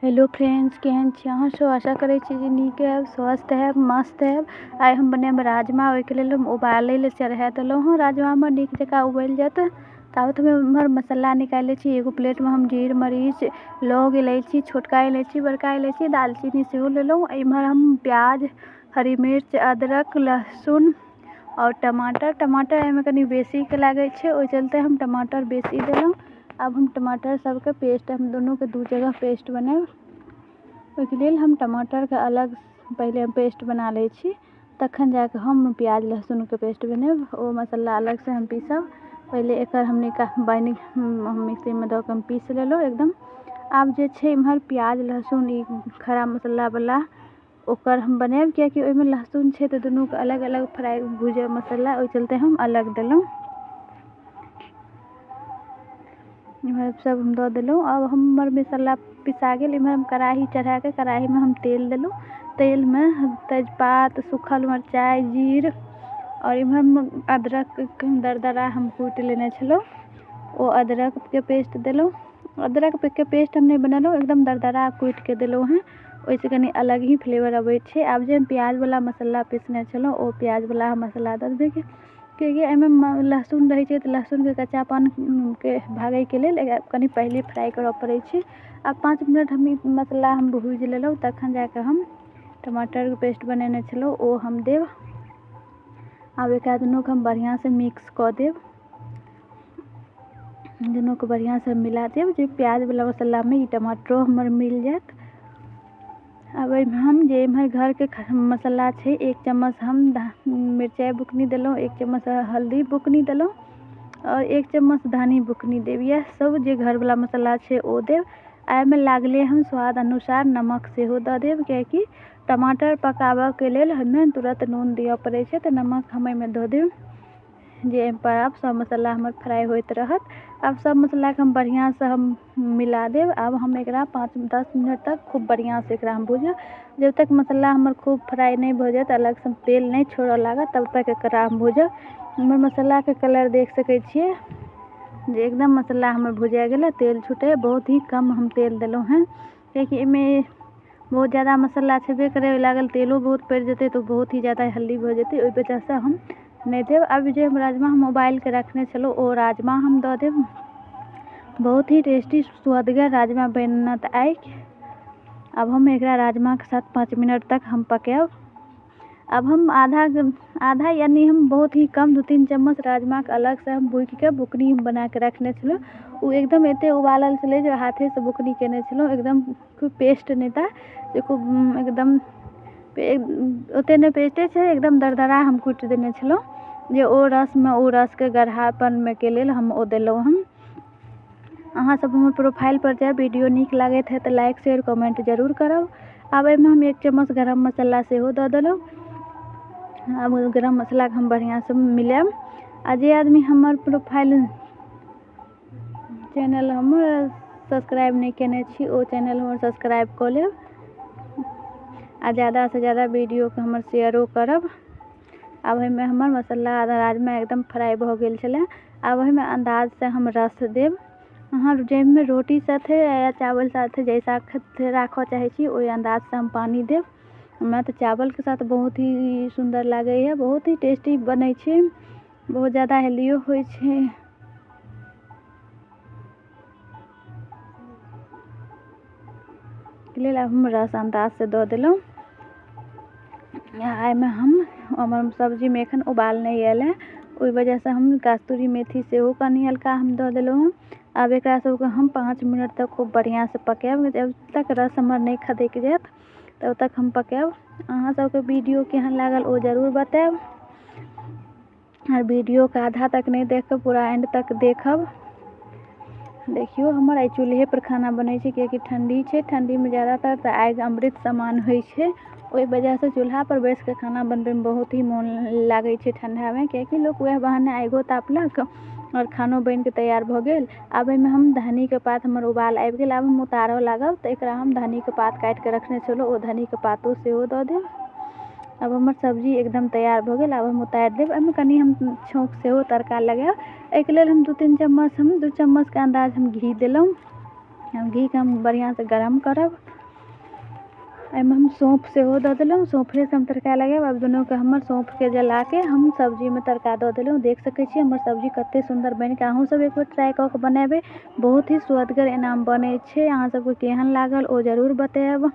Hello friends, केहन छी अहाँ सब? आशा करै छी जे नीक हैब, स्वस्थ हैब, मस्त हैब। आइ हम बनायब राजमा। ओहिके लेल हम उबालै लए चढ़ा देलहुँ हँ। राजमा हमर नीक जकाँ उबलि जायत ताबत हम एम्हर मसाला निकालि लै छी। एगो प्लेटमे हम जीर, मरीच, लौंग, इलायची, छोटका इलायची, बड़का इलायची, दालचीनी सेहो लेलहुँ। एम्हर हम प्याज, हरी मिर्च, अदरक, लहसुन आओर टमाटर। टमाटर एहिमे कनि बेसीके लागै छै, ओहि चलते हम टमाटर बेसी देलहुँ। आब हम टमाटर सबके पेस्ट, हम दुनूके दू जगह पेस्ट बनायब। ओहिके लेल हम टमाटरके अलग पहिले हम पेस्ट बना लै छी, तखन जाकऽ हम प्याज लहसुनके पेस्ट बनायब। ओ मसाला अलगसँ हम पीसब। पहिले एकर हम बाइंडिंग हम मिक्सीमे दऽ कऽ हम पीस लेलहुँ एकदम। आब जे छै एम्हर प्याज लहसुन ई खड़ा मसालावला ओकर हम बनायब, कियाकि ओहिमे लहसुन छै तऽ दुनूके अलग अलग फ्राइ भुजब मसाला, ओहि चलते हम अलग देलहुँ। इम्हर सब हम दऽ देलहुँ। आब हमर मसाला पिसा गेल। इम्हर हम कड़ाही चढ़ाकऽ कड़ाहीमे हम तेल देलहुँ। तेलमे तेजपात, सूखल मिरचाइ, जीर आओर इम्हर हम अदरक दरदरा हम कुटि लेने छलहुँ, ओ अदरकके पेस्ट देलहुँ। अदरकके पेस्ट हम नहि बनेलहुँ, एकदम दरदरा कुटिके देलहुँ हँ, ओहिसँ कनि अलग ही फ्लेवर अबै छै। आब जे हम प्याजवला मसाला पीसने छलहुँ, ओ प्याजवला हम मसाला दऽ देबै, कियाकि एहिमे लहसुन रहै छै तऽ लहसुनके कच्चापनके भागैके लेल एकरा कनि पहिले फ्राइ करऽ पड़ै छै। आब 5 मिनट हम ई मसाला हम भुजि लेलहुँ, तखन जाकऽ हम टमाटरके पेस्ट बनेने छलहुँ ओ हम देब। आब एकरा दुनूके हम बढ़िआँसँ मिक्स कऽ देब, दुनूके बढ़िआँसँ मिला देब जे प्याजवला मसालामे ई टमाटरो हमर मिल जायत। आब एहिमे हम जे एम्हर घरके मसाला छै, 1 चम्मच हम मिरचाइ बुकनी देलहुँ, 1 चम्मच हल्दी बुकनी देलहुँ आओर 1 चम्मच धनी बुकनी देब। इएह सब जे घरवला मसाला छै ओ देब। आ एहिमे लागले हम स्वाद अनुसार नमक सेहो दऽ देब, कियाकि टमाटर पकाबऽके लेल हमे तुरन्त नून दिअ पड़ै छै, तऽ नमक हम एहिमे दऽ देब जे एहिपर आब सब मसाला हमर फ्राइ होइत रहत। आब सब मसालाके हम बढ़िआँसँ हम मिला देब। आब हम एकरा 5-10 मिनट तक खूब बढ़िआँसँ एकरा हम भुजब। जब तक मसाला हमर खूब फ्राइ नहि भऽ जायत, अलगसँ तेल नहि छोड़ऽ लागत, तब तक एकरा हम भुजब। हमर मसालाके कलर देख सकै छियै जे एकदम मसाला हमर भुजा गेलै, तेल छुटै। बहुत ही कम हम तेल देलहुँ हँ, कियाकि एहिमे बहुत ज्यादा मसाला छेबे करै, लागल तेलो बहुत पड़ि जेतै तऽ बहुत ही ज्यादा हेल्दी भऽ जेतै, ओहि वजहसँ हम नहि देब। आब जे हम राजमा हम उबालिके रखने छलहुँ ओ राजमा हम दऽ देब। बहुत ही टेस्टी सुअदगर राजमा बनत आइ। आब हम एकरा राजमाके साथ 5 मिनट तक हम पकायब। आब हम आधा आधा यानी हम बहुत ही कम 2-3 चम्मच राजमाके अलगसँ हम बुकिके बुकनी बनाके रखने छलहुँ। ओ एकदम एते उबालल छलै जे हाथेसँ बुकनी केने छलहुँ, एकदम खूब पेस्ट नहि तऽ खूब एकदम ओते नहि पेस्टे छै, एकदम दरदरा हम कुटि देने छलहुँ जे ओ रसमे ओ रसके गढ़ापनमे के लेल हम ओ देलहुँ हँ। अहाँ सब हमर प्रोफाइल पर जायब, वीडियो नीक लागैत है तऽ लाइक शेयर कमेंट जरूर करब। आब एहिमे हम 1 चम्मच गरम मसाला सेहो दऽ देलहुँ। आब गरम मसालाके हम बढ़िआँसँ मिलायब। आ जे आदमी हमर प्रोफाइल चैनल हमर सब्सक्राइब नहि केने छी, ओ चैनल हमर सब्सक्राइब कऽ लेब आ ज्यादासँ ज्यादा वीडियोके हमर शेयरो करब। आब एहिमे हमर मसाला राजमा एकदम फ्राइ भऽ गेल छलै। आब ओहिमे अन्दाजसँ हम रस देब। अहाँ जाहिमे रोटी साथे या चावल साथे जैसा राखऽ चाहै छी ओहि अन्दाजसँ हम पानि देब। हमरा तऽ चावलके साथ बहुत ही सुन्दर लागैए, बहुत ही टेस्टी बनै छै, बहुत ज्यादा हेल्दियो होइ छै। लेल आब हम रस अन्दाजसँ दऽ देलहुँ। एहिमे हम हमर सब्जीमे एखन उबाल नहि आयल हँ, ओहि वजहसँ हम कस्तूरी मेथी सेहो कनि हल्का हम दऽ देलहुँ हँ। आब एकरा सबके हम 5 मिनट तक खूब बढ़िआँसँ पकायब। जब तक रस हमर नहि खदकि जायत तब तक हम पकायब। अहाँ सबके वीडियो केहन लागल ओ जरूर बतायब, आओर वीडियोके आधा तक नहि देख कऽ पूरा एंड तक देखब। देखियौ हमर आइ चूल्हेपर खाना बनै छै, कियाकि ठण्डी छै। ठण्डीमे ज्यादातर तऽ आगि अमृत समान होइ छै, ओहि वजहसँ चूल्हापर बैसिकऽ खाना बनबैमे बहुत ही मोन लागै छै ठण्डामे, कियाकि लोक वएह बहाने आगिओ तापलक आओर खानो बनिकऽ तैयार भऽ गेल। आब एहिमे हम धन्नीके पात, हमर उबाल आबि गेल, आब हम उतारऽ लागब तऽ एकरा हम धन्नीके पात काटिकऽ रखने छलहुँ ओ धन्नीके पातो सेहो दऽ देब। आब हमर सब्जी एकदम तैयार भऽ गेल, आब हम उतारि देब। एहिमे कनि हम छौँक सेहो तड़का लगायब। एहिके लेल हम 2-3 चम्मच, हम 2 चम्मचके अन्दाज हम घी देलहुँ। घीके हम बढ़िआँसँ गरम करब। एहिमे हम सौँफ सेहो दऽ देलहुँ। सौँफेसँ हम तड़का लगायब। आब दुनूके हमर सौँफके जलाके हम सब्जीमे तड़का दऽ देलहुँ। देख सकै छी हमर सब्जी कतेक सुन्दर बनिके। अहूँ सब एक बेर ट्राइ कऽ के बनेबै, बहुत ही सुअदगर एनामे बनै छै। अहाँ सबके केहन लागल ओ जरूर बतायब।